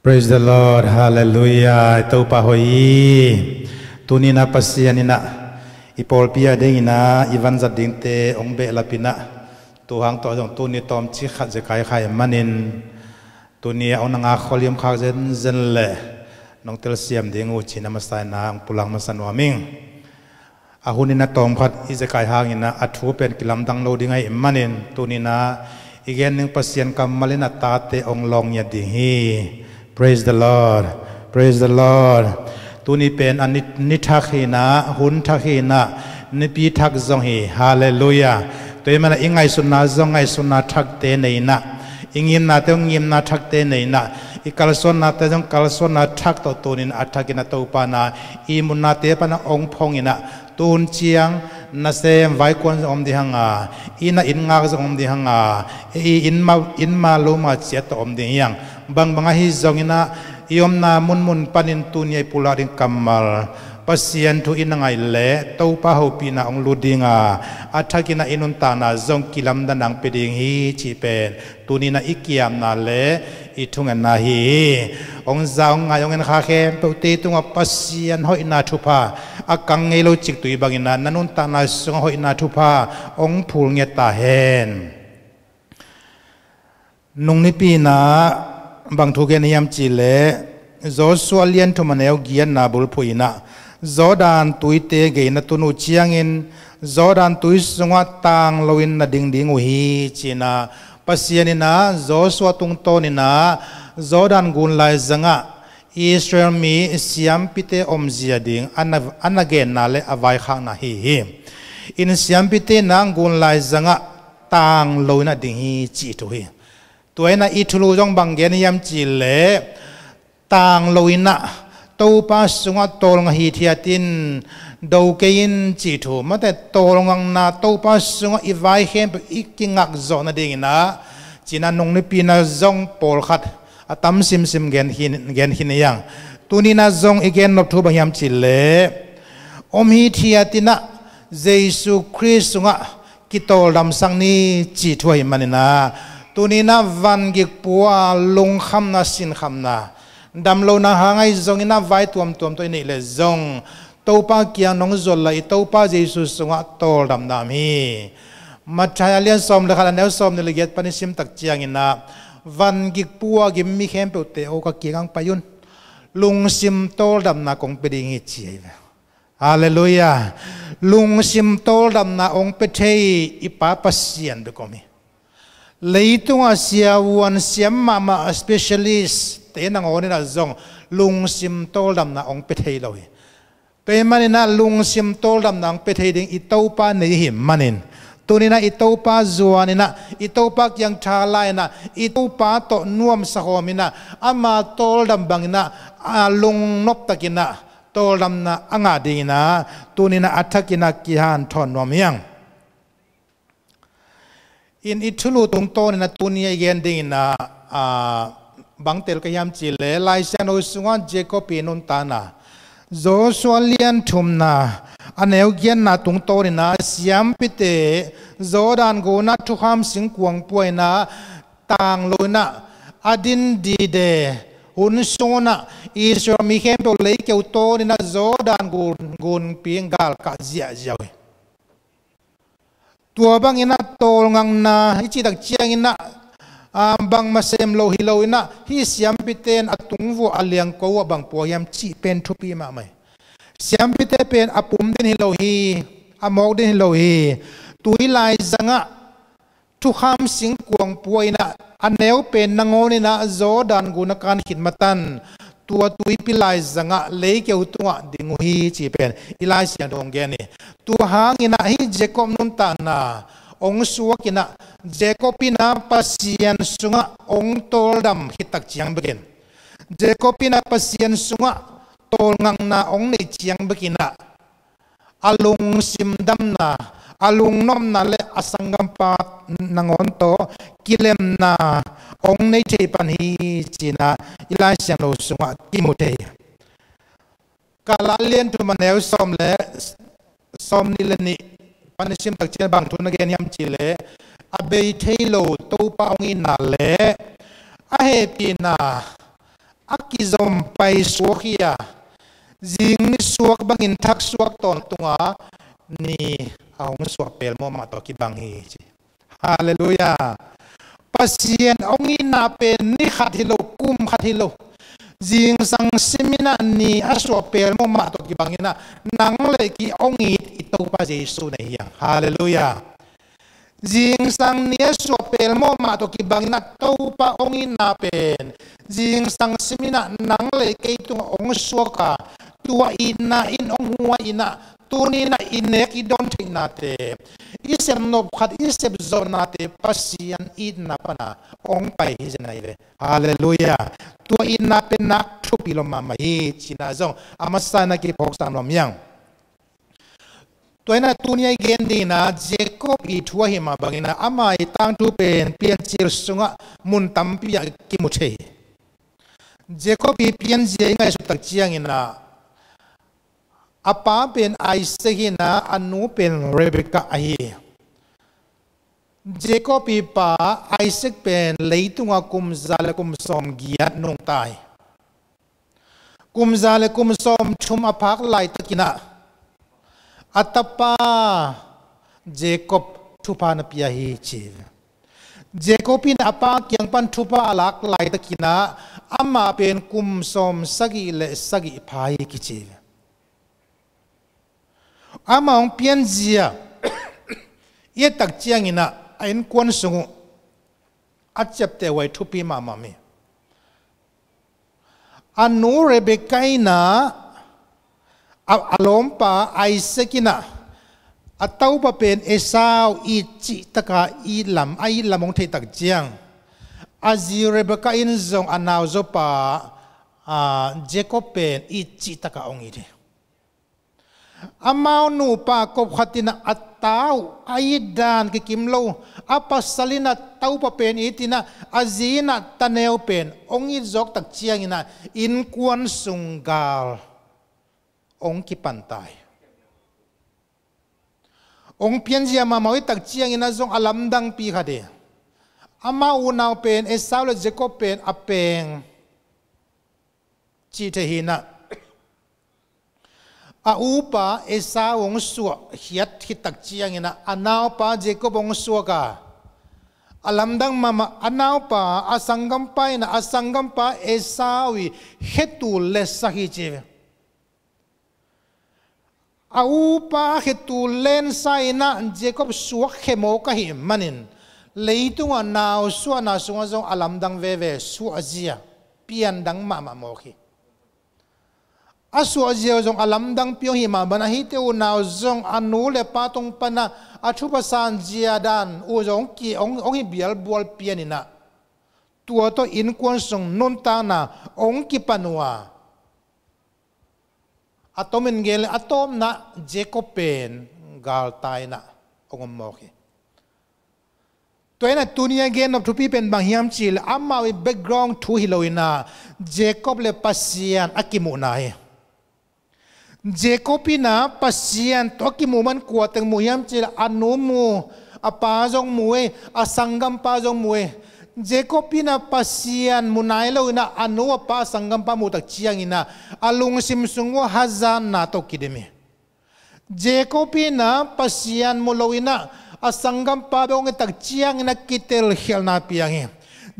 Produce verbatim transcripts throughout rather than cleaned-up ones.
Praise the Lord. Halleluiah. Topa hoih hi. Tuni-in ah Pasian in ah i pawlpi a dingin ah i vanzat dingte hong behlap in ah, tu hang tawh zong tuni tawmcik khat zekai kha ahih manin, tuni a hong na ngak khualiam khak zenzen leh nong telsiam ding uh ci-in a masa in ah hong pulak masa nuam ing. A hun in ah tawmkhat i zekai hangin ah a thu pen kilamdang lo ding ahih manin, tuni-in ah i gen ding Pasian kammal in a tate hong lawng ngiat ding hi. Praise the Lord. Praise the Lord. Tuni pen a ni, ni thak hi in ah, hun thak hi in ah, nipi thak zong hi. Halleluiah. Tua ahih manin ah i ngaihsutna zong ngaihsutna thakte nei in ah, i ngimnate zong ngimna thakte nei in ah, i kalsuannate zong kalsuanna thak tawh tuni-in a thakin ah Topa in ah i ihmutnate pan ah hong phong in ah, tu hun ciang nasem vaikuan zong om ding hang a, i na inn ngak zong om ding hang a, i inn ma, inn ma lo ma ciat tawh om ding hi hang. Bangbang ahi zongin ah i omna munmun panin tuni a i pulak ding kammal, Pasian thu i na ngaih leh Topa hopihna hong lut ding a, a thakin ah i nuntakna zong kilamdanna hong pia ding hi cih pen tuni-in ah i kiamna leh i thungetna hi hi. Hong za hong ngai hong en kha khempeuhte tungah Pasian hoihna thupha, a kang ngei lo ciktui bangin ah na nuntakna sungah hoihna thupha hong phul ngiat ta hen. Nung nipi-in ah bang thu gen hiam cih leh, Joshua lian thum a neu giatna bulphuh in ah, Jordan tuite gei na tun uh ciangin Jordan tui sungah tang loin na ding ding uh hi ci-in ah Pasian in ah Joshua tungtawnin ah Jordan gun laizangah Israel mi siampite omzia ding a na, a na genna leh a vaikhakna hi hi. In siampite in ah gun laizangah tang loin a ding hi cih thu hi. Tua in ah i thulu zong bang gen hiam cih leh, tang loin ah Topa sungah tawlnga hithiat in, do kei in cih thu. Mate, tawlngakna Topa sungah i vai khempeuh i kingak zawh nadingin ah ci-in ah nung nipi-in ah zong pawlkhat a tam simsim gen khin, gen khin hi hang. Tuni-in ah zong i gen nop thu bang hiam cih leh, om hithiat in ah Jesu Khrist sungah kitawldamsak ni cih thu ahih manin ah, tuni-in ah van gik pua lungkhamna sinkhamna, damlohna hang ahi zongin ah vai tuamtuam tawh i neih leh zong Topa kiang nong zuan lai i Topa Jesu sungah tawldamna om hi. Matthai a lian sawm leh khat a neu sawmnih leh giat pan i sim tak ciangin ah, van gik pua gim mi khempeuhte aw ka kiang hong pai un, lungsim tawldamna kong pia ding hi ci hi ve. Halleluiah. Lungsim tawldamna hong pia thei i Pa Pasian bek om hi. Leitungah siavuan siam mahmah a specialist te nangawn in ah zong lungsim tawldamna hong pia thei lo hi. Tua ahih manin ah lungsim tawldamna hong pia thei ding i Topa nei i hih manin, tuni-in ah i Topa zuanin ah, i Topa kiang tha la-in ah, i Topa tawh nuamsa khawmin ah, ama tawldam bangin ah, a lungnop takin ah tawldamna a ngah dingin ah, tuni-in ah a thakin ah kihanthawn nuam hi hang. In i thulu tungtawnin ah tuni a i gen dingin ah, ah, bang tel ka hiam cih leh, Lai Siangtho sungah Jacob i nuntakna, Joshua lian thumna a neu giatna tungtawnin ah siampite Jordan gun ah thukham singkuang pua-in ah tang loin ah a din dide hun sungah Israel mi khempeuh leikeu tawnin ah Jordan gun, gunpi galkah ziahziah uh hi. Tua bangin ah tawlngakna i cih tak ciangin ah, ah, bangmah sem lo hi loin ah, hih siampite in a tung vuah a liangko uh ah bang pua hiam cih pen thupi mahmah hi. Siampite pen a pum din hi lo hi, a mawk din hi lo hi. Tui laizangah thukham singkuang pua-in ah, a neu pen nangawnin ah Jordan gun a kan khit matan tua tuipi laizangah leikeu tungah ding uh hi cih pen i Lai Siangtho hong gen hi. Tua hangin ah hih Jacob nuntakna hong suakin ah, Jacob in ah Pasian sungah hong tawldam khit tak ciang bekin, Jacob in ah Pasian sungah tawlngakna hong neih ciang bekin ah, a lungsim damna, a lungnopna leh a sanggampa nangawn tawh kilemna hong nei thei pan hi ci-in ah i Lai Siangtho sungah kimu thei hi. Kal a lian thum a neu sawm leh, sawmnih leh nih pan i sim tak ciang bang thu na gen hiam cih leh, a bei thei lo Topa hong itna leh a hehpihna, a kizom pai suak hi a, zing ni suak bangin thak suak tawntung a, ni a hong suah pelmawh mah tawh kibang hi ci. Halleluiah. Pasian hong itna pen ni khat hi lo, kum khat hi lo. Zingsang simin ah ni a suah pelmawh mah tawh kibangin ah, nang le kei hong it i Topa Jesu na hi hang. Halleluiah. Zingsang ni a suah pelmawh mah tawh kibangin ah Topa hong itna pen, zingsang simin ah nang le kei tungah hong suak a, tua itna in hong huai in ah, tuni in ah i nek i dawn theihnate, i sep nop khat i sep zawhnate Pasian itna pana hong pai hi zen ahi ve. Halleluiah. Tua itna pen nak thupi lo mahmah hi cihna zong a masa in ah kiphawk sam lo hi hang. Tua in ah tuni a i gen ding in ah Jacob i thu ahih mah bangin ah ama i tangthu pen Piancil sungah mun tampi ah kimu thei hi. Jacob i pianzia i ngaihsut tak ciangin ah, a pa pen Isaac hi in ah, a nu pen Rebekah ahi hi. Jacob i pa Isaac pen leitungah kum za le kum sawmgiat nungta hi. Kum za le kum sawmthum a phak laitakin ah, a tapa Jacob thupha na pia hi ci. Jacob in a pa kiang pan thupha a lak laitakin ah, amah pen kum sawmsagih le sagih pha hi kici. Amah hong pianzia i et tak ciangin ah, a innkuan sung uh a ciapteh huai thupi mahmah hi. A nu Rebekah in ah, a, a lawmpa Isaac in ah, a topa pen Esau it cih taka it lam, a it lam hong theih tak ciang, a zi Rebekah in zong a nauzaw pa, a, Jacob pen it cih taka hong it hi. Amau nupa kop khat in ah a ta uh a it dan kikim lo, a pasal in ah topa pen it in ah, a zi in ah taneu pen hong it zawk tak ciangin ah, innkuan sung gal hong kipan ta hi. Hong pianzia mahmah uh i tak ciangin ah zong a lamdangpi khat hi. Amau unau pen Esau le Jacob pen a peng cih thei hi in ah, a upa Esau hong suah khiat khit tak ciangin ah, a naupa Jacob hong suak a, a lamdang mahmah, a naupa, a sanggampa in ah, a sanggampa Esau i khetul letsak hi ci. A upa khetul letsak in ah Jacob suak khe mawk ahih manin, leitungah nau suahna sungah zong a lamdang veve, suahzia piandang mahmah mawk hi. A suahzia uh zong a lamdangpi hong hih mah bangin, a hihte unau zong a nu le pa tung pan ah a thupha sanzia dan uh zong ki, hong, hong hi bialbual pian in ah, tua tawh innkuan sung nuntakna hong kipan uh a, a tomin gen leh a tawpna Jacob pen galtai in ah hong om mawk hi. Tua in ah tuni a gen nop thupi pen bang hiam cih leh, amau i background thu hi lo in ah, Jacob le Pasian a kimuhna hi. Jacob in ah Pasian tawh a kimuh man kua teng mu hiam cih leh, a nu mu, a pa zong mu hi, a sanggampa zong mu hi. Jacob in ah Pasian mu nai lo in ah, a nu, a pa, a sanggampa muh tak ciangin ah, a lungsim sung uh hazatna tawh kidim hi. Jacob in ah Pasian mu lo in ah, a sanggampa bek hong et tak ciangin ah kitelkhialhna piang hi.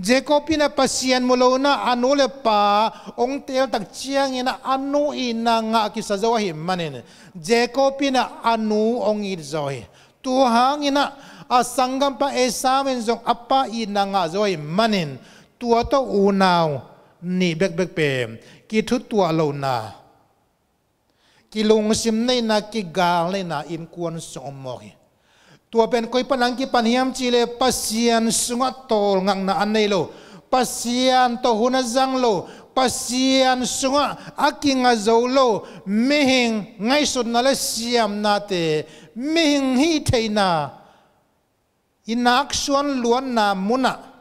Jacob in ah Pasian mu lo in ah, a nu le pa hong teel tak ciangin ah, a nu itna ngah kisa zo ahih manin, Jacob in ah a nu hong it zaw hi. Tua hangin ah a sanggampa Esau in zong a pa itna ngah zaw ahih manin, tua tawh unau nih bekbek pen kithutuah lohna, kilungsim neihna, kigal neihna innkuan sung om mawk hi. Tua pen koi pan hong kipan hiam cih leh, Pasian sungah tawlngakna a nei lo, Pasian tawh hun a zang lo, Pasian sungah a kinga zo lo, mihing ngaihsutna le siamnate, mihing hih theihna, i naksuan luanna munah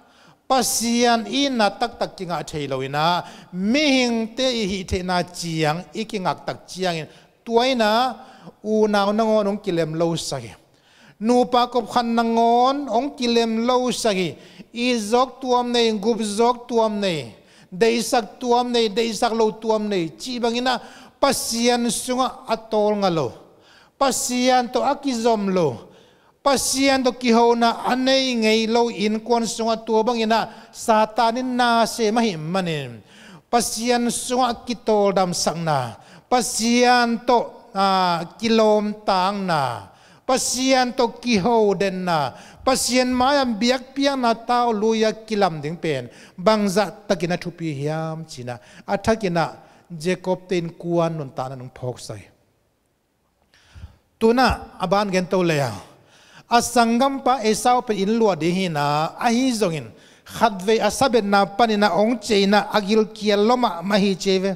Pasian itna taktak kingah thei lo in ah, mihingte i hih theihna ciang i kingak tak ciangin, tua in ah unau nangawn hong kilem losak hi. Nupa kop khat nangawn hong kilem losak hi. It zawk tuam nei, gup zawk tuam nei, Deihsak tuam nei, deihsak lo tuam nei cih bangin ah Pasian sungah a tawlnga lo, Pasian tawh a kizom lo, Pasian tawh kihona a nei ngei lo innkuan sungah tua bangin ah Satan in na sem ahih manin, Pasian sungah kitawldamsakna, Pasian tawh, ah, kilawmtakna, Pasian tawh kihodenna, Pasian mai-ah biakpiakna tau lui-a kilam ding pen bangzah takin a thupi hiam ci-in ah, a thakin ah Jacob te innkuan nuntakna in hong phawksak hi. Tu-in ah a ban gen to leh a, a sanggampa Esau pen inn luah ding hi-in ah, ahi zongin khatvei a sabetna panin ah hong ciah in ah a gilkial lua mahmah hi ci hi ve.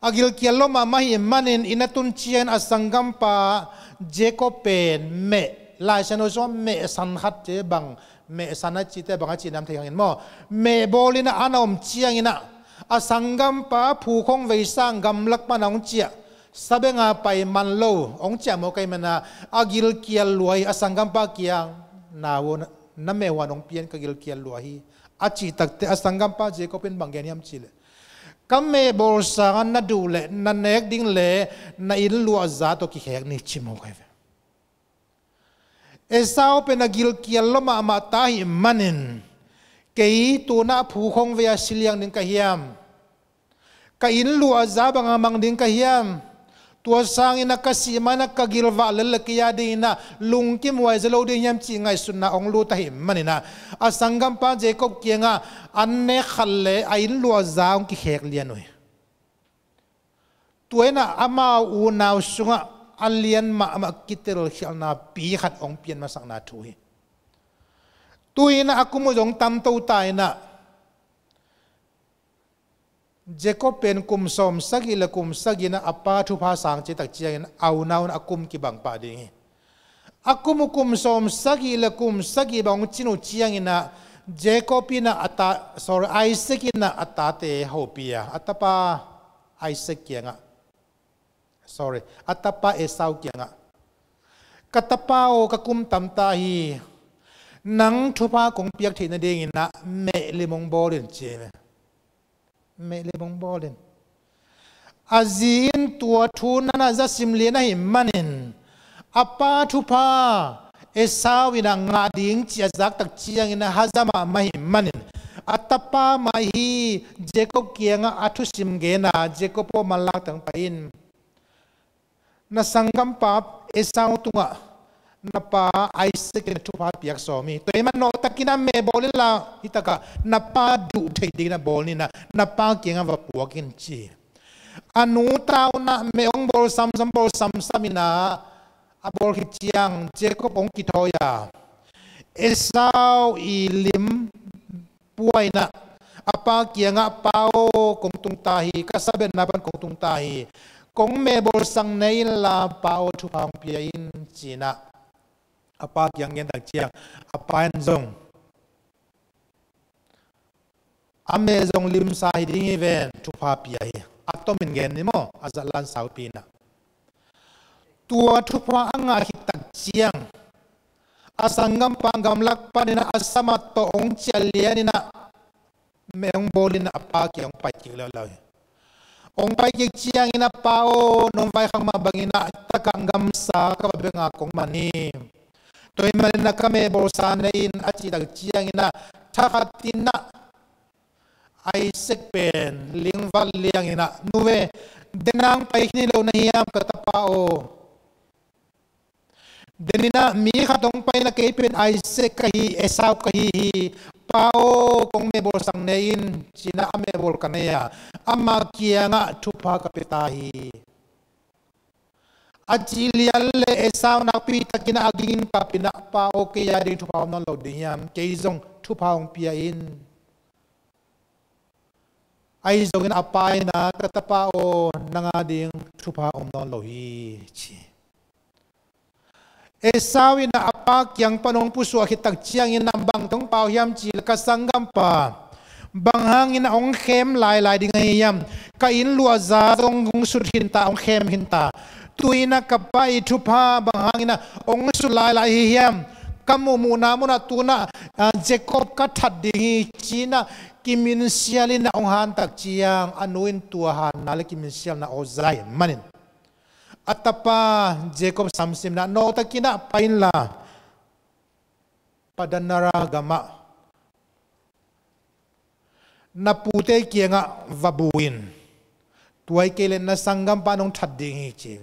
A gilkial lua mahmah ahih manin inn a tun ciangin a sanggampa Jacob pen meh, Lai Siangtho sungah meh san khat ci, bang meh san a cihte bang a cihna om thei hangin maw, meh bawlin ah a na om ciangin ah a sanggampa phu khawng vei sang gamlak pan ah hong ciah, sabenga pai man lo hong ciah mawk ahih manin ah a gilkial lua hi. A sanggampa kiang, "Na uh, na meh uh hong pia in, ka gilkial lua hi," a cih takteh a sanggampa Jacob in bang gen hiam cih leh, "Ka meh bawl sangin na duh leh na nek ding leh na inn luahza tawh kikhek ni," ci mawk hi ve. Esau pen a gilkial lua mahmah ta ahih manin, "Kei tu-in ah phu khawng vei-a si liang ding ka hiam? Ka inn luahza banga mang ding ka hiam? Tua sangin ah ka sih ma-in ah ka gilvah lel leh kei a dingin ah lungkim huai zaw lo ding hiam?" cih ngaihsutna hong lut ahih manin ah a sanggampa Jacob kiangah an nek khat leh a inn luahza hong kikhek lian uh hi. Tua in ah amau unau sungah a lian mahmah kitelkhialhna pi khat hong pian masakna thu hi. Tu-in ah a kum uh zong tam to ta in ah, Jacob pen kum sawmsagih leh kum sagih in ah a pa thupha sang cih tak ciangin a unau in a kum kibang pah ding hi. A kum uh kum sawmsagih leh kum sagih bang hong cin uh ciangin ah Jacob in ah a ta, sorry, Isaac in ah a tate hopih a, a tapa Isaac kiangah, sorry, a tapa Esau kiangah, "Ka tapa aw, ka kum tam ta hi. Nang thupha kong piak theih nadingin ah meh lim hong bawl in," ci hi ve. Meh lim hong bawl in. A zi in tua thu na na za sim lian ahih manin, a pa thupha Esau in ah ngah ding cih a zak tak ciangin ah haza mahmah ahih manin, a tapa mah hi Jacob kiangah a thusim gen a, "Jacob aw, manlang teng pai in. Na sanggampa Esau tungah na pa Isaac in thupha piak sawm hi. Tua ahih manin nawltakin ah meh bawl inla, hi takah na pa duh theih dingin ah bawl ni in ah, na pa kiangah va puak in," ci hi. A nu ta un ah meh hong bawl samsam, bawl samsam in ah a bawl khit ciang Jacob hong kithawi a, Esau i lim pua in ah a pa kiangah, "Pa aw, kong tung ta hi, ka sabetna pan kong tung ta hi. Kong meh bawlsak nei inla, pa aw, thupha hong pia in," ci in ah a pa kiang gen tak ciang, a pa in zong a meh zong limsa hi ding hi ven, thupha pia hi. A tomin gen ni maw, a zatlan saupi in ah. Tua thupha a ngah khit tak ciang a sanggampa gamlak panin ah a samat tawh hong ciah lian in ah meh hong bawl in ah a pa kiang hong pai kik leuleu hi. Hong pai kik ciangin ah, "Pa aw, nong vaikhak mah bangin ah takah gamsa ka va beng a kong man hi. Tua ahih manin ah ka meh bawlsa nei in," a cih tak ciangin ah thakhatin ah Isaac pen lingvat liangin ah, "Nu ve, den a hong pai khin hi lo na hiam, ka tapa aw? Den in ah mi khat hong pai in ah, kei pen Isaac ka hi, Esau ka hi hi. Pa aw, kong meh bawlsak nei in," ci in ah a meh bawl ka nei a, ama kiangah thupha ka pia ta hi. A cih lian leh Esau nakpi takin ah a gingin kap in ah, "Pa aw, kei a ding thupha om nawn lo ding hiam? Kei zong thupha hong pia in." Ahi zongin a pa in ah, "Ka tapa aw, nang a ding thupha om nawn lo hi," ci. Esau in ah a pa kiang pan hong pusuah khit tak ciangin ah bang tawh hong pau hiam cih leh, "Ka sanggampa, bang hangin ah hong khem lailai ding ahi hiam? Ka inn luahza zong hong sut khin ta, hong khem khin ta. Tu-in ah ka pa i thupha bang hangin ah hong sut lailai ahi hiam? Ka muhmuhna munah tu-in ah, ah, Jacob ka that ding hi ci-in ah kiminsial in ah hong han tak ciang a nu in tua hanna le kiminsialna aw za ahih manin a tapa Jacob samsim in ah, nawtakin ah pai inla Paddan-aram gamah na pute kiangah va bu in. Tua hi kei leh na sanggampa in hong that ding hi ci.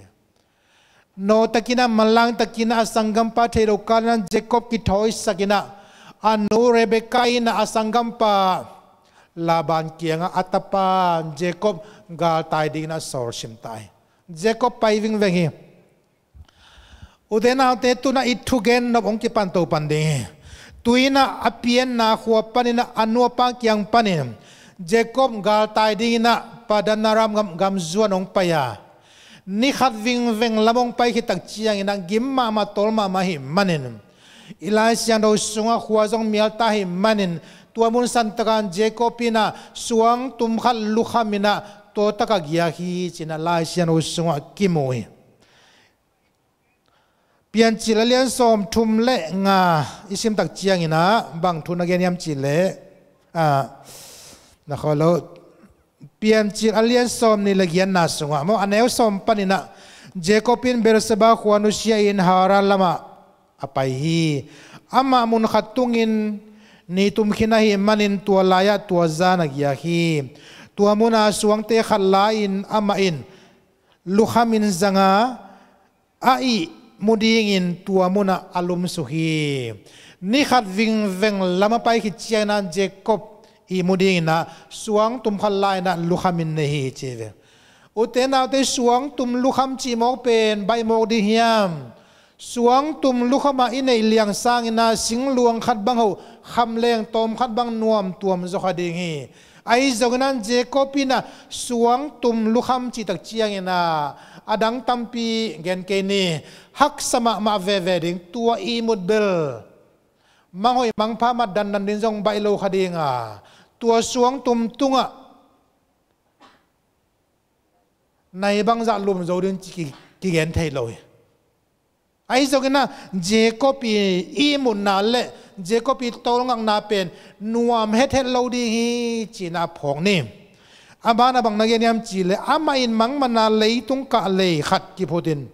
Nawtakin ah, manlangtakin ah a sanggampa theih loh kalin ah Jacob kithawisak in ah, a nu Rebekah in ah a sanggampa Laban kiangah a tapa Jacob galtai dingin ah sawlsim ta hi. Jacob pai vingveng hi. Ute naute, tu-in ah i thugen nop hong kipan to pan ding hi. Tu-in ah a pianna khua panin ah a nu a pa kiang panin Jacob galtai dingin ah Paddan-aram gam, gam zuan hong pai a, ni khat vingveng lam hong pai khit tak ciangin ah gim mahmah, tawl mahmah ahih manin, i Lai Siangtho sungah khua zong mial ta ahih manin, tua mun santak ah Jacob in ah suangtum khat lukham in ah tua tak ah giak hi ci-in ah Lai Siangtho sungah kimu hi. Piancil a lian sawmthum le nga i sim tak ciangin ah bang thu na gen hiam cih leh, ah, na khol lo. Piancil a lian sawmnih le giatna sungah maw, a neu sawm panin ah Jacob in Beersheba khua nusia in Haran lamah a pai hi. Amah mun khat tungin ni tum khin ahih manin tua lai-ah tua zan a giak hi. Tua munah suangte khat la-in amah in lukham in zang a, a ihmu dingin tua munah a lumsuk hi. Ni khat vingveng lam a pai khit ciangin ah Jacob ihmu dingin ah suangtum khat la-in ah lukham in nei hi ci ve. Ute naute, suangtum lukham cih mawk pen baih mawk ding hiam? Suangtum lukham ah i neih liang sangin ah singluang khat bang hoh, khamleng tawm khat bang nuam tuam zaw kha ding hi. Ahi zongin ah Jacob in ah suangtum lukham cih tak ciangin ah a dang tampi gen kei ni. Haksa mahmah veve ding, tua ihmut bel manghoih mangpha, mat dandan ding zong baih lo kha ding a, tua suangtum tungah nai bangzah lum zo ding ci ki, kigen thei lo hi. Ahi zongin ah Jacob i ihmutna le Jacob i tawlngakna pen nuam hethet lo ding hi ci-in ah phawk ni. A banah bang na gen hiam cih leh, amah in mangmahna leitung kahlei khat kiphut in,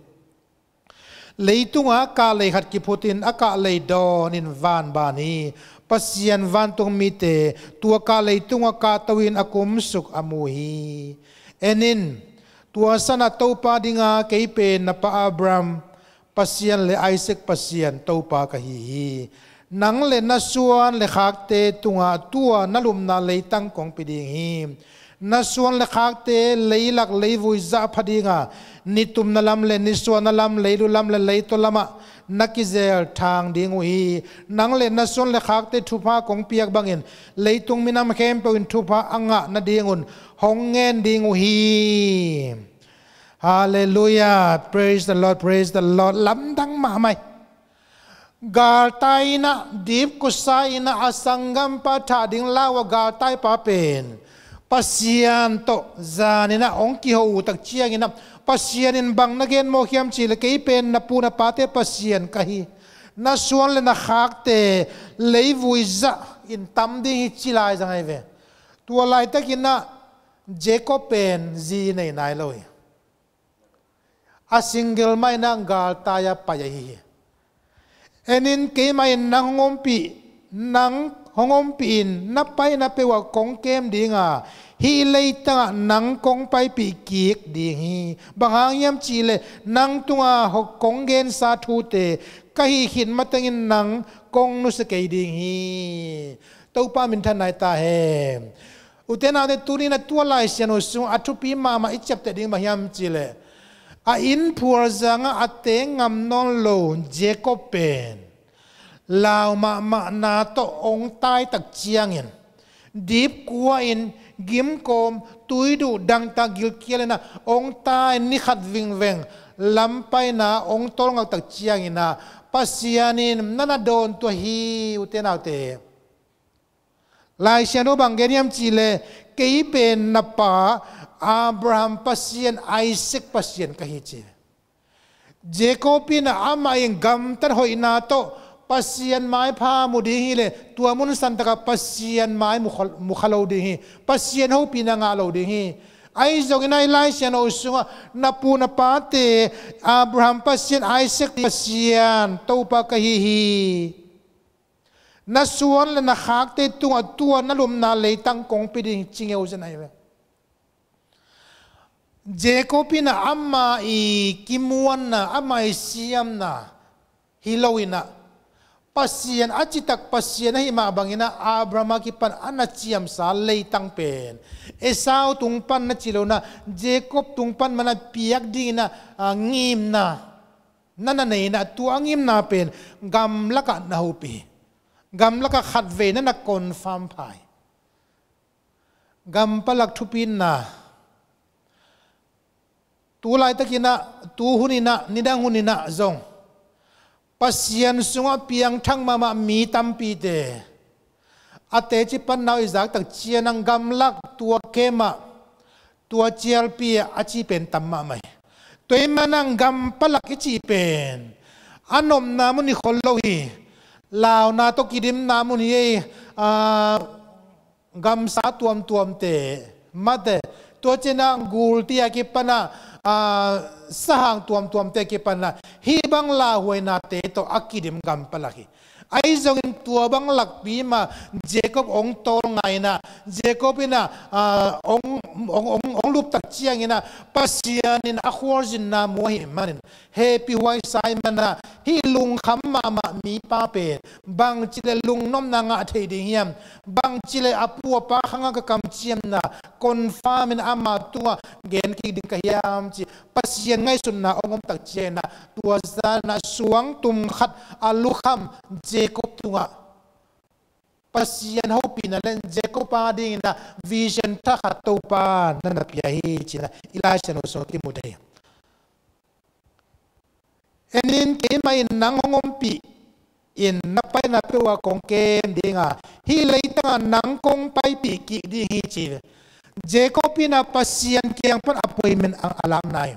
leitungah kahlei khat kiphut in, a kahlei dawn in van ban hi. Pasian vantung mite tua kahlei tungah kahto in a kumsuk a mu hi. En in, tua sanah Topa dinga kei pen na pa Abraham Pasian le Isaac Pasian Topa ka hi hi. Nang le na suan le khakte tungah tua na lupna leitang kong pia ding hi. Na suan le khakte leilak leivui zah pha ding a, nitumna lam le nisuahna lam, leilu lam le leitaw lamah na kizel thang ding uh hi. Nang le na suan le khakte thupha kong piak bangin leitung minam khempeuh in thupha a ngah nadingun hong ngen ding uh hi. Hallelujah. Praise the Lord, praise the Lord. Lamdang mahmah hi. Galtai in ah, dipkusa in ah, a sanggampa thah ding lau a galtaipa pen Pasian tawh zanin ah hong kiho uh tak ciangin ah, Pasian in bang na gen mawk hiam cih leh, kei pen na pu na pate Pasian ka hi. Na suan le na khakte leivui zah in tam ding hi ci lai zang ahi ve. Tua laitakin ah Jacob pen zi nei nai lo hi. A single mah in ah galtai-a pai ahi hi. En in, keimah in nang hong ompih, nang hong ompih in na paina peuhah kong kem ding a, hih leitangah nang kong paipih kik ding hi. Bang hang hiam cih leh nang tungah kong gensa thute ka hih khit matengin nang kong nusia kei ding hi. Topa minthanna hi ta hen. Ute naute, tuni-in ah tua Lai Siangtho sungah a thupi mahmah i ciapteh ding bang hiam cih leh, a inn phualzangah a teng ngam nawn lo Jacob pen lau mahmahna tawh hong tai tak ciangin, dipkua-in, gimkawm, tuiduh dangtak gilkial in ah hong tai, ni khat vingveng lampaina hong tawlngak tak ciangin ah Pasian in na na dawntuah hi, ute naute. Lai Siangtho bang gen hiam cih leh, kei pen na pa Abraham Pasian, Isaac Pasian ka hi ci. Jacob in ah amah in gamtat hoihna tawh Pasian maipha mu ding hi leh tua mun santakah Pasian mai mu kha, mu kha lo ding hi. Pasian hopihna ngah lo ding hi. Ahi zongin a, i Lai Siangtho sungah na pu na pate Abraham Pasian, Isaac Pasian Topa ka hi hi. Na suan le na khakte tungah tua na lumna leitang kong pia ding hi, ci ngeu zen ahi ve. Jacob in a, ama i kimuanna, ama i siamna hi lo in a, Pasian a citak Pasian ahih mah bangin a, Abraham a kipan a na ciamsa leitang pen Esau tung pan na ci lo in a, Jacob tung pan mah na piak dingin a, a ngimna na na nei in a, tua a ngimna pen gamlakah na hopih hi. Gamlakah khatvei na na confirm pha hi. Gampalak thupitna. Tu laitakin a, tu hunin a, nidang hunin a zong Pasian sungah piangthak mahmah mi tampite a teci pan nau i zak tak ciangin a, gamlak tua kemah, tua cialpi ah a ci pen tam mahmah hi. Tua ahih manin a, gampalak i cih pen a nopna mun hi khol lo hi. Launa tawh kidimna mun hi ei, a, gamsa tuamtuamte, mate, tua ciangin a gulti a kipan a, a, sahang tuamtuamte a kipan a, hih bang lauhuainate tawh a kidim gampalak hi. Ahi zongin tua bang lakpi mah Jacob hong tawlnga in a, Jacob in a, a, hong, hong, hong, hong lup tak ciangin a, Pasian in a khualzinna mu ahih manin, hehpihhuai sa ahih manin a, hih lungkham mahmah mipa pen bangci leh lungnopna ngah thei ding hiam? Bangci leh a pu a pa khangah ka kamciamna confirm in ama tungah gen kik ding ka hiam, ci Pasian ngaihsutna hong om tak ciangin a, tua zan a suangtum khat a lukham Jacob tungah Pasian hopihna le Jacob a dingin a vision thakhat Topa na na pia hi, ci-in a i Lai Siangtho sungah kimu thei hi. En in, keimah in nang hong ompih in, na paina peuh ah kong kem ding a, hih leitang ah nang kong paipih kik ding hi, ci hi. Jacob in a Pasian kiang pan appointment a, a lamna hi.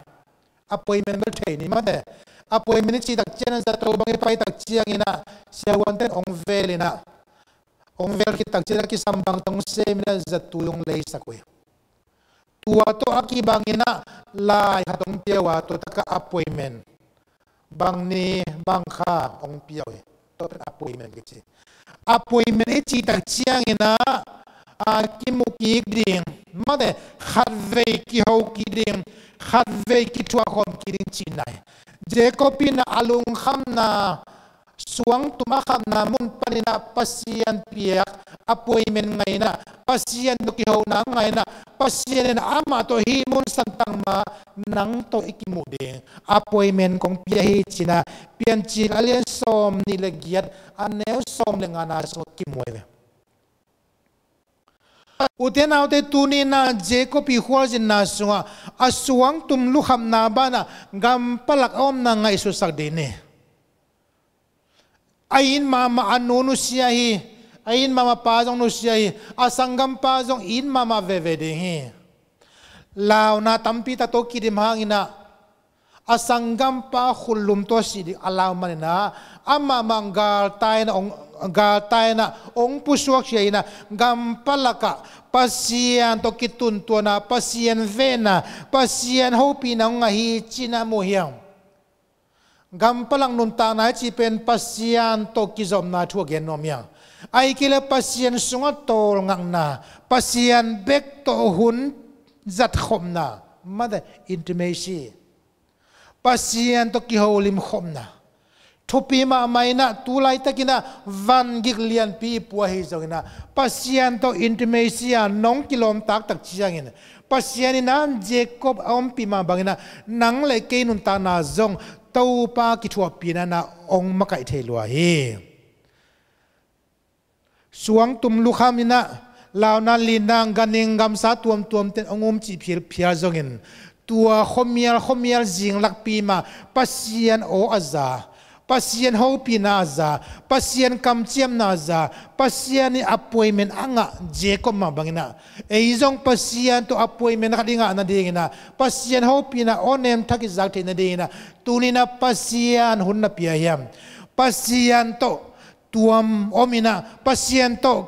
Appointment bel thei ni mate. Appointment i cih tak ciangin a zato bang i pai tak ciangin a siavuante'n hong vel in a, hong vel khit tak ciangin a kisam bangte hong sem in a zatui hong leisak uh hi. Tua tawh a kibangin a lai khat hong pia uh a, tua takah appointment bang ni bang kha hong pia uh hi. Tua pen appointment kici. Appointment i cih tak ciangin a, a, kimu kik ding, mate, khatvei kiho kik ding, khatvei kithuahkhawm kik ding cihna hi. Jacob in a lungkhamna suangtum a khapna mun panin a Pasian piak appointment ngah in a, Pasian tawh kihona ngah in a, Pasian in amah tawh hih mun santak ma nang tawh i kimuh ding appointment kong pia hi, ci-in a Piancil a lian sawmnih le giat, a neu sawm le ngana sungah kimu hi ve. Ute naute, tuni-in a Jacob i khualzinna sungah a suangtum lukhapna banah gampalak a omna ngaihsutsak dih ni. A it mahmah a nu nusia hi. A it mahmah pa zong nusia hi. A sanggampa zong it mahmah veve ding hi. Launa tampi tak tawh kidim hangin a, a sanggampa khullum tawh sih ding a lau manin a, amah mah galtai-in a hong, galtai-in a hong pusuak khia in a, gampalak ah Pasian tawh kituntuahna, Pasian vehna, Pasian hopihna hong ngah hi, ci-in a mu hiam? Gampalak nuntakna i cih pen Pasian tawh kizopna thu a gen nuam hiam? Ahih kei leh Pasian sungah tawlngakna, Pasian bek tawh hun zatkhopna, mate, intimacy. Pasian tawh kiholimkhopna. Thupi mahmah in a, tu laitakin a vangik lianpi i pua hi zongin a, Pasian tawh intimacy a nong kilawmtak tak ciangin, Pasian in a Jacob a ompih mah bangin a, nang le kei nuntakna zong Topa kithuahpihna in a hong makaih thei lua hi. Suangtum lukham in a, launa, lina, ganhing, gamsa tuamtuamte'n hong um cih phialphial zongin, tua khuamial khuamial zing lakpi mah Pasian aw a za, Pasian hopihna a za, Pasian kamciamna a za, Pasian in appointment a ngah Jacob mah bangin a, ei zong Pasian tawh appointment khat i ngah nadingin a, Pasian hopihna aw nem thak i zak theih nadingin a, tuni-in a Pasian hun na pia hiam? Pasian tawh tuam om in ah, Pasian tawh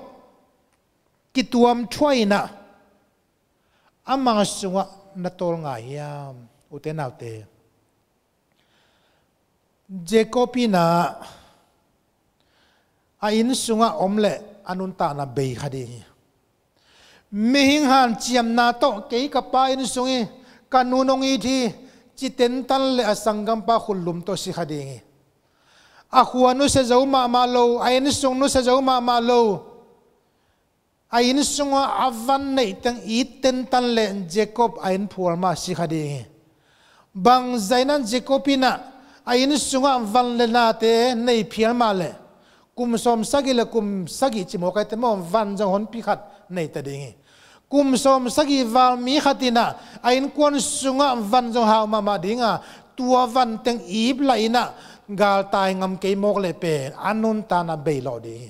kituam thuai in ah, ama sungah na tawl ngai hiam? Ute naute, Jacob in ah a inn sungah om leh a nuntakna bei kha ding hi. Mihing hanciamna tawh kei ka pa inn sung hi, ka nu nong it hi, ci tentan leh a sanggampa khutlum tawh si kha ding hi. A khua nusia zo mahmah lo, a inn sung nusia zo mahmah lo, a inn sungah a van neih teng it tentan leh Jacob a inn phual mah si kha ding hi. Bangzah in ah Jacob in ah a inn sungah van le nate nei phial mah leh, kum sawm sagih le kum sagih ci mawk a, ite maw, van zong honpi khat nei ta ding hi. Kum sawm sagih val mi khat in ah a innkuan sungah van zong hau mahmah ding a, tua van teng ip lah in ah galtai ngam kei mawk leh pen a nuntakna bei lawh ding hi.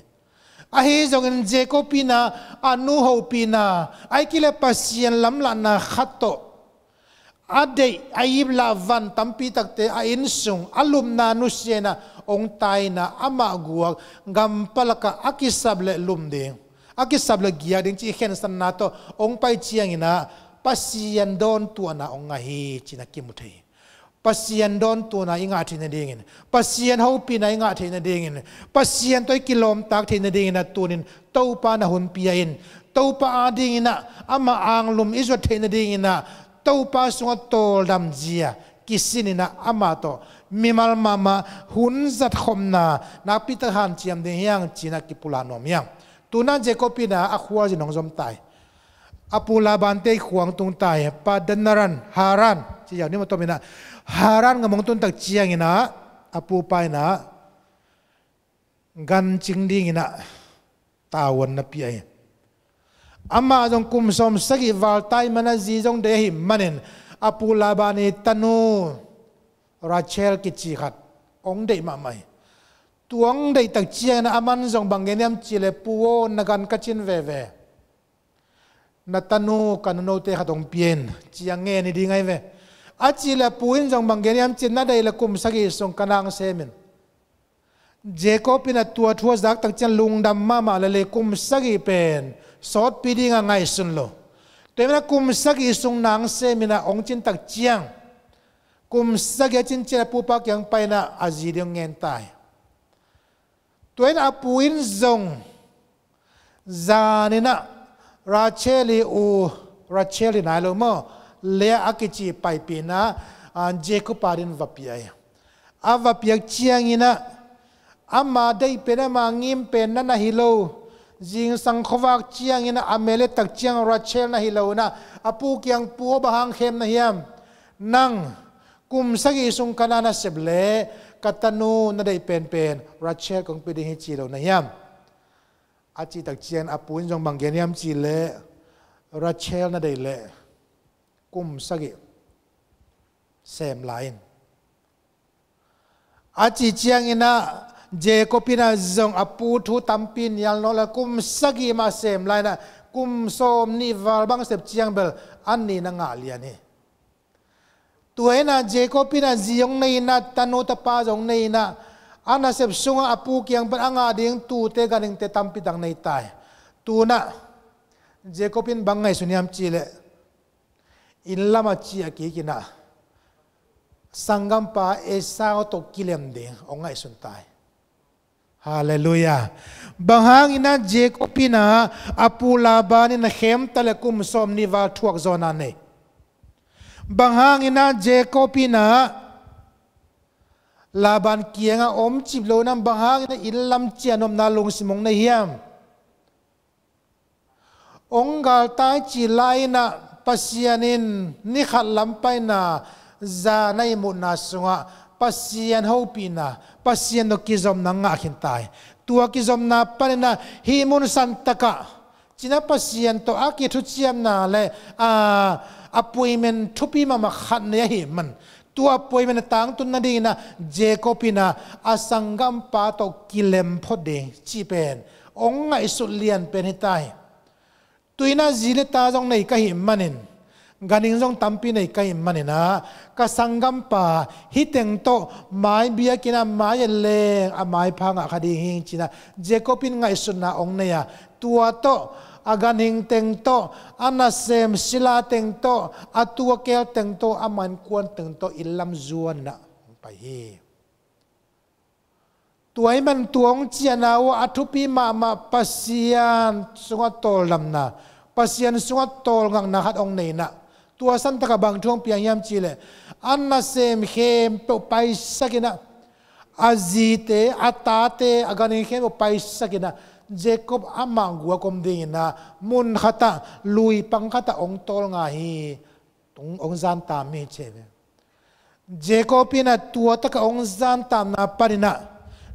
Ahi zongin Jacob in ah a nu hopihna, ahih kei leh Pasian lamlahna khat tawh a deih, a ip lah van tampi takte a inn sung, a lupna nusia in ah hong tai in ah, amah guak gampalak ah a kisap leh lum ding, a kisap leh giak ding cih khensatna tawh hong pai ciangin ah Pasian dawntuahna hong ngah hi cih na kimu thei hi. Pasian dawntuahna i ngah theih nadingin, Pasian hopihna i ngah theih nadingin, Pasian tawh i kilawmtak theih nadingin ah tunin Topa na hun pia in. Topa adingin ah ama anglum i zuat theih nadingin ah Topa sungah tawldam zia kisin in ah ama tawh mimal mahmah hun zatkhopna nakpi tak hanciam ding hi hang ci-in ah kipulak nuam hi hang. Tu-in ah Jacob in ah a khualzin hong zom ta hi. A pu Laban te khuang tung ta hi. Padan Aram, Haran ci ziau ni maw, tom in ah Haran gam hong tun tak ciangin ah a pupa in ah gan cing dingin ah tavuan na pia hi. Amah zong kum sawm sagih val tai man a, zi zong deih ahih manin a pu Laban i tanu Rachel kici khat hong deih mahmah hi. Tua hong deih tak ciangin ah aman zong bang gen hiam cih leh, "Pu aw, na gan ka cin veve, na tanu ka nunote khat hong pia in," ci-a ngen hi ding ahi ve. A cih leh a pu in zong bang gen hiam cih leh, "Na deih leh kum sagih sung ka na hong sem in." Jacob in ah tua thu a zak tak ciang lungdam mahmah lel hi. Kum sagih pen sawtpi ding a ngaihsun lo. Tua ahih manin ah kum sagih sung na hong sem in ah hong cin tak ciang, kum sagih a cin ciang a pupa kiang pai in ah a zi ding hong ngen ta hi. Tua in a pu in zong zan in ah Rachel i u, Rachel hi nai lo maw, Leah a kici paipih in ah, a, Jacob adingin va pia hi. A va piak ciangin ah ama deih pen, ama ngim pen na na hi lo. Zingsang khuavak ciangin ah a mel et tak ciang Rachel na hi lo in ah a pu kiang, "Pu aw, bang hang khem na hiam? Nang kum sagih sung ka na na sep leh ka tanu na deih penpen Rachel kong pia ding hi ci lo na hiam?" A cih tak ciang a pu in zong bang gen hiam cih leh, "Rachel na deih leh kum sagih sem lai in." A cih ciangin ah Jacob in ah zong a pu thu tampi nial nawn lo, kum sagih mah sem lai in ah kum sawmnih val bang sep ciang bel a nih na ngah lian hi. Tua in ah Jacob in ah zi hong nei in ah, tanu tapa zong nei in ah, a nasep sungah a pu kiang pan a ngah ding tuute, ganhingte tampi tak nei ta hi. Tu-in ah Jacob in bang ngaihsun hiam cih leh, inn lam ah ciah kik in ah sanggampa Esau tawh kilem ding hong ngaihsun ta hi. Halleluiah. Bang hangin ah Jacob in ah a pu Laban in a khem ta leh kum sawmnih val thuak zawhna nei? Bang hangin ah Jacob in ah Laban kiangah om cip lo in ah, bang hangin ah inn lam ciah nopna lungsim hong nei hiam? Hong galtai cil lai in ah Pasian in ni khat lam pai in ah zan a ihmutna sungah Pasian hopihna, Pasian tawh kizopna ngah khin ta hi. Tua kizopna panin ah hih mun santak ah ci-in ah Pasian tawh a kithuciamna leh, a, appointment thupi mahmah khat nei ahih man, tua appointment a tangtun nadingin ah Jacob in ah a sanggampa tawh kilem phot ding cih pen hong ngaihsut lian pen hi ta hi. Tu-in ah zi leh ta zong nei ka hih manin, Ganhing zong tampi nei ka hih manin ah, ka sanggampa hih teng tawh mai biakinn ah mai-et leng a maipha ngah kha ding hi, ci-in ah Jacob in ngaihsutna hong nei a, tua tawh a ganhing teng tawh, a nasem sila teng tawh, a tu a keel teng tawh, ama innkuan teng tawh inn lam zuan in ah hong pai hi. Tua ahih manin tua hong ciahna uh ah a thupi mahmah Pasian sungah tawldamna, Pasian sungah tawlngakna khat hong nei in ah, tua santak ah bang thu hong piang hiam cih leh, a nasem khempeuh paisak in ah, a zite, a tate, a ganhing khempeuh paisak in ah, Jacob amah guak om dingin ah mun khat ah, luipang khat ah hong tawlnga hi. Hong, hong zan tam hi, ci hi ve. Jacob in ah tua tak ah hong zan tamna panin ah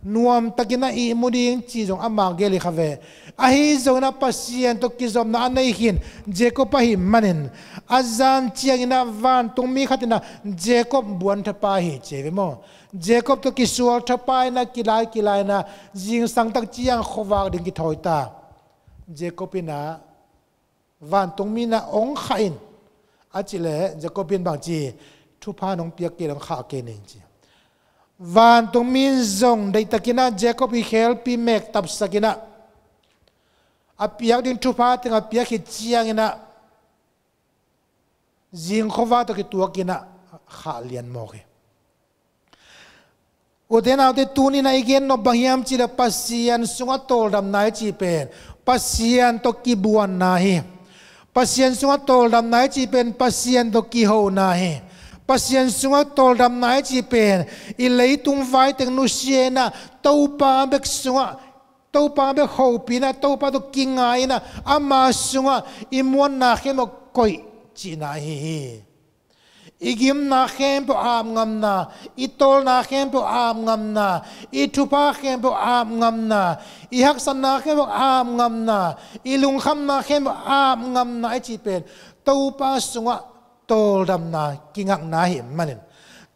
nuamtakin a ihmu ding cih zong ama gel hi kha ve. Ahi zongin ah Pasian tawh kizopna a nei khin Jacob ahih manin, a zan ciangin ah vantungmi khat in ah Jacob buan thapa hi, ci hi ve maw. Jacob tawh kisual thapa in ah, kilai kilai in ah, zingsang tak ciang khuavak ding kithawi ta. Jacob in ah vantungmi in ah hong khah in, a cih leh Jacob in bang ci, thupha nong piak kei leh hong khah kei ning, ci. Vantungmi in zong deihtakin ah Jacob i khelpi mek tapsak in ah, a piak ding thupha teng a piak khit ciangin ah, zing khuavak tawh kituakin ah khah lian mawk hi. Ute naute, tuni-in ah i gen nop bang hiam cih leh, Pasian sungah tawldamna i cih pen Pasian tawh kibuanna hi. Pasian sungah tawldamna i cih pen Pasian tawh kihona hi. Pasian sungah tawldamna i cih pen i leitung vai teng nusia in ah, Topa bek sungah, Topa bek hopih in ah, Topa tawh kingai in ah, ama sungah i muanna khempeuh koih cihna ahi hi. I gimna khempeuh ap ngamna, i tawlna khempeuh ap ngamna, i thupha khempeuh ap ngamna, i haksatna khempeuh ap ngamna, i lungkhamna khempeuh ap ngamna i cih pen Topa sungah tawldamna, kingakna ahih manin,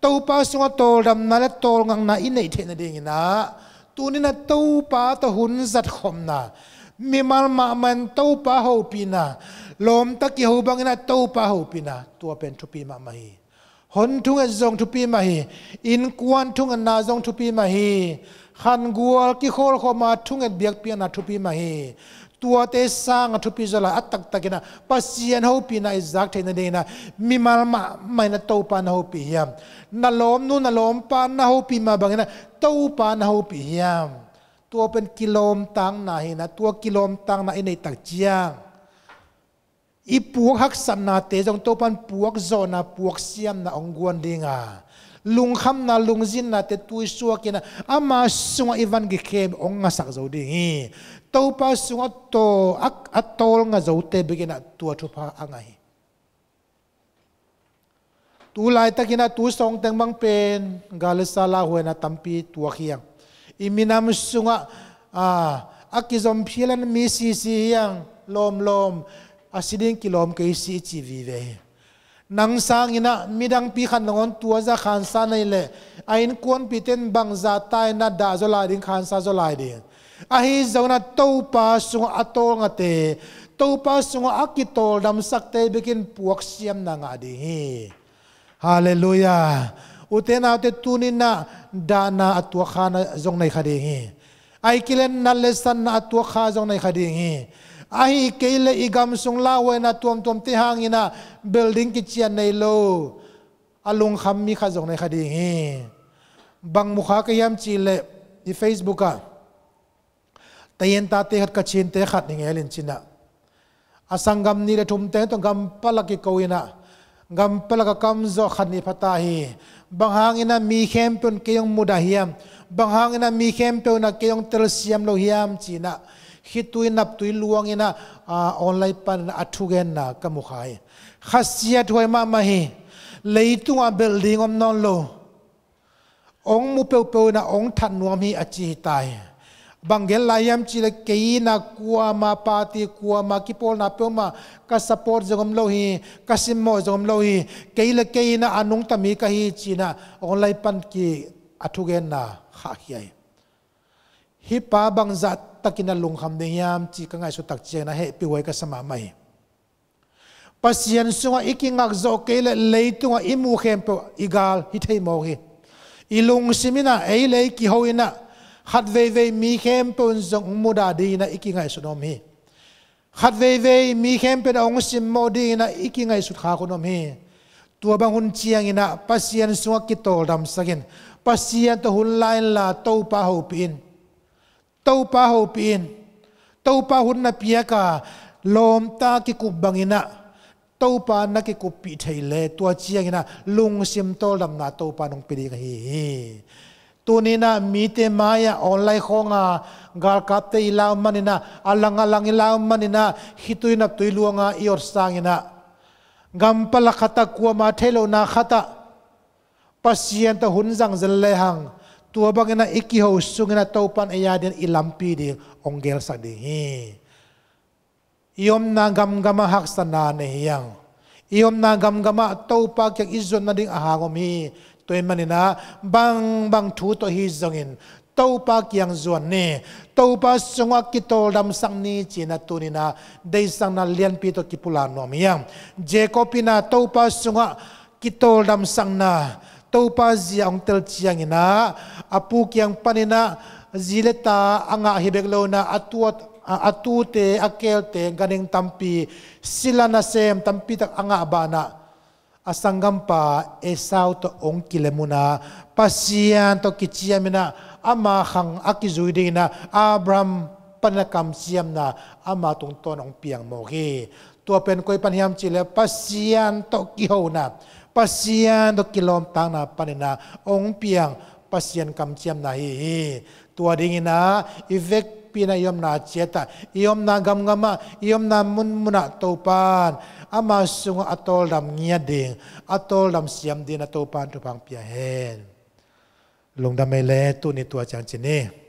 Topa sungah tawldamna le tawlngakna i neih theih nadingin ah, tuni-in ah Topa tawh hun zatkhopna, mimal mahmah in Topa hopihna, lawmta kiho bangin ah Topa hopihna, tua pen thupi mahmah hi. Hon thunget zong thupi mah hi. Innkuan thungetna zong thupi mah hi. Khangual kikholkhawm a thunget biakpiakna thupi mah hi. Tuate sangin thupi zaw lai, a taktakin ah Pasian hopihna i zak theih nadingin ah, mimal mahmah in ah Topa na hopih hiam? Na lawmnu, na lawmpa na hopih mah bangin ah Topa na hopih hiam? Tua pen kilawmtakna hi in ah, tua kilawmtakna i neih tak ciang, i puak haksatnate zong Topa in puak zawhna, puak siamna hong guan ding a, lungkhamna, lungzinnate tuisuak in ah, ama sungah i van kikhem hong ngasak zo ding hi. Topa sungah taw, a, a tawlnga zote bekin ah tua thupha a ngah hi. Tu laitakin ah tu sawng teng bang pen gal le sa lauhuaina tampi tuak hi hang. I minam sungah, a, a kizom phial in mi sisi hi hang, lawmlawm, a si ding kilawm kei si i ci vive hi. Nang sangin ah midangpi khat nangawn tua zah khansa na hih leh, a innkuanpihte in bangzah ta in ah dah zaw lai ding, khansa zaw lai ding. Ahi zongin ah Topa sungah a tawlngate, Topa sungah a kitawldamsakte bekin puak siamna ngah ding hi. Halleluiah. Ute naute, tuni-in ah dahna a tuak kha na zong nei kha ding hi. Ahih kei leh nat le satna a tuak kha zong nei kha ding hi. Ahih kei leh i gam sung lauhuaina tuamtuamte hangin ah building kician nei lo, a lungkham mi khat zong nei kha ding hi. Bang mu kha ka hiam cih leh, i Facebook ah, Tayen tate khat, Kachinte khat hi ngelin cin ah, a sanggam nih le thum teng tawh gam palak kiko in ah, gam palak a kamzawh khat nih pha ta hi. Bang hangin ah mi khempeuh in kei hong mudah hiam? Bang hangin ah mi khempeuh in ah kei hong telsiam lo hiam? Ci-in ah khitui naptui luangin ah, a, online panin ah a thugenna ka mu kha hi. Khasiathuai mahmah hi. Leitungah building om nawn lo, hong mu peuhpeuh in ah hong that nuam hi, a ci hi ta hi. Bang gen lai hiam cih leh, kei in ah kuama party, kuama kipawlna peuhmah ka support zong om lo hi, ka simmawh zong om lo hi. Kei le kei in ah a nungta mi ka hi, ci-in ah online pan ki a thugenna khahkhia hi. Hih pa bangzah takin a lungkham ding hiam cih ka ngaihsut tak ciangin ah hehpihhuai ka sa mahmah hi. Pasian sungah i kingak zawh kei leh leitungah i muh khempeuh i gal hi thei mawk hi. I lungsim in ah ei le ei kiho in ah khat veivei mi khempeuh in zong hong mudah dingin ah i kingaihsun om hi. Khat veivei mi khempeuh in ah hong simmawh dingin ah i kingaihsut khak hun om hi. Tua bang hun ciangin ah Pasian sungah kitawldamsak in, Pasian tawh hun la inla Topa hopih in. Topa hopih in. Topa hun na piak a, lawmta kikup bangin ah Topa na kikuppih theih leh tua ciangin ah lungsim tawldamna Topa in hong pia ding ahi hi. Tuni in ah mite mai-ah online khawng a galkapte i lau manin ah, a lang a lang i lau manin ah, khitui naptui luang a i ot sangin ah, gam palak khat ah, kuama thei lohna khat ah Pasian tawh hun zang zen lehang, tua bangin ah i kiho sungin ah Topa in ei a dingin i lampi ding hong gelsak ding hi. I omna gamgam ah haksatna nei hi hang. I omna gamgam ah Topa kiang i zuan nading a hang om hi. Tua ahih manin ah bangbang thu tawh hi zongin Topa kiang zuan ni. Topa sungah kitawldamsak ni ci-in ah tuni in ah deihsakna lianpi tawh kipulak nuam hi hang. Jacob in ah Topa sungah kitawldamsakna, Topa zia hong tel ciangin ah, a pu kiang panin ah zi le ta a ngah hi bek lo in ah, a tuat, a, a tute, a kelte, ganhing tampi, sila nasem tampi tak a ngah banah, a sanggampa Esau tawh hong kilem un ah, Pasian tawh kiciam in ah, ama khang a kizui dingin ah, Abraham panin ah kamciamna ama tungtawn hong piang mawk hi. Tua pen koi pan hiam cih leh Pasian tawh kihona, Pasian tawh kilawmtakna panin ah hong piang Pasian kamciamna hi hi. Tua dingin ah i vekpi in ah i omna ciat ah, i omna gamgam ah, i omna munmun ah Topa in ama sungah a tawldam ngiat ding, a tawldam siam dingin ah Topa in thupha hong pia hen. Lungdam ei le, tuni tua ciang ci ni.